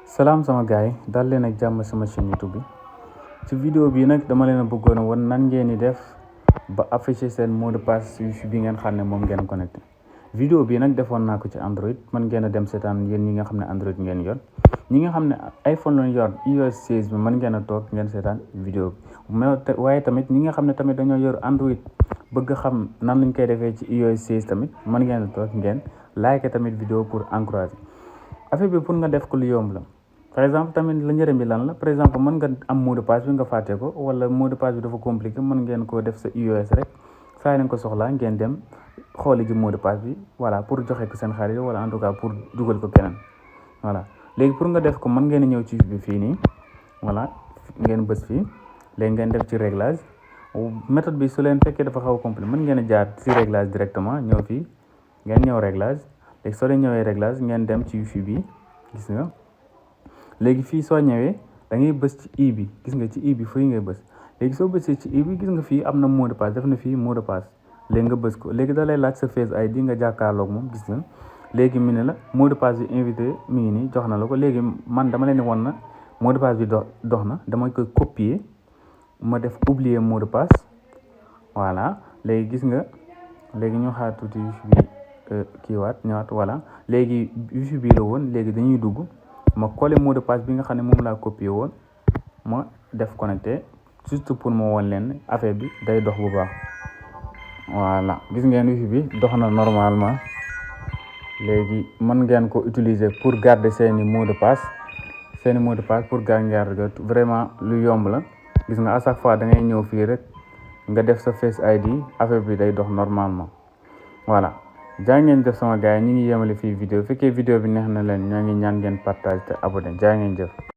salaam sama gaay dal leen ak jàmm sama chaîne YouTube bi ci vidéo bi nag dama leen a bëggoon a wan nan ngeen di def ba afficher seen mot de passe WiFi bi ngeen xam ne moom ngeen connecté. vidéo bi nag defoon naa ko ci Android mën ngeen a dem seetaan yéen ñi nga xam ne Android ngeen yor ñi nga xam ne iPhone lañ yor iOS 16 bi mën ngeen a toog ngeen seetaan vidéo bi mais waaye tamit ñi nga xam ne tamit dañoo yor Android bëgg xam nan lañ koy defee ci iOS 16 tamit mën ngeen a toog ngeen like tamit vidéo pour encourager affaire bi pour nga def ko lu yomb la. par exemple tamit la njëriñ bi lan la par exemple mën nga am mot de passe bi nga fàtte ko wala mot de passe bi dafa compliqué mën ngeen koo def sa iOS rek saa leen ko soxlaa ngeen dem xooli ji mot de passe bi voilà pour joxe ko seen xarit wala en tout cas pour dugal ko keneen voilà léegi pour nga def ko mën ngeen ñëw ci bi fii nii voilà ngeen bës fii léegi ngeen def ci réglage méthode bi su leen fekkee dafa xaw a compliqué mën ngeen a jaar ci réglage directement ñëw fii ngeen ñëw réglage léegi soo leen ñëwee réglage ngeen dem ci wifi bi gis nga léegi fii soo ñëwee da ngay bës ci i bi gis nga ci i bi fii ngay bës léegi soo bësee ci i bi gis nga fii am na mot de passe def na fii mot de passe léegi nga bës ko léegi da lay laaj sa Face ID nga jàkkaarloog moom gis nga léegi mu ne la mot de passe bi invité mi ngi nii jox na la ko léegi man dama leen won na mot de passe bi dox na dama koy copier ma def oublier mot de passe voilà léegi gis nga léegi ñu xaar tuuti wifi bi kiiwaat ñëwaat voilà léegi wifi bi la woon léegi dañuy dugg ma collé mot de passe bi nga xam ne moom laa copier woon ma def connecté juste pour ma woon leen affaire bi day dox bu baax voilà gis ngeen wifi bi dox na normalement léegi mën ngeen ko utiliser pour garder seeni mot de passe pour garder vraiment lu yomb la gis nga à chaque fois da ngay ñëw fii rek nga def sa Face ID affaire bi day dox normalement voilà jaa ngeen jëf sama gars yi ñu ngi yemale fii vidéo fekkee vidéo bi neex na leen ñoo ngi ñaan ngeen partage te abonné jaa ngeen jëf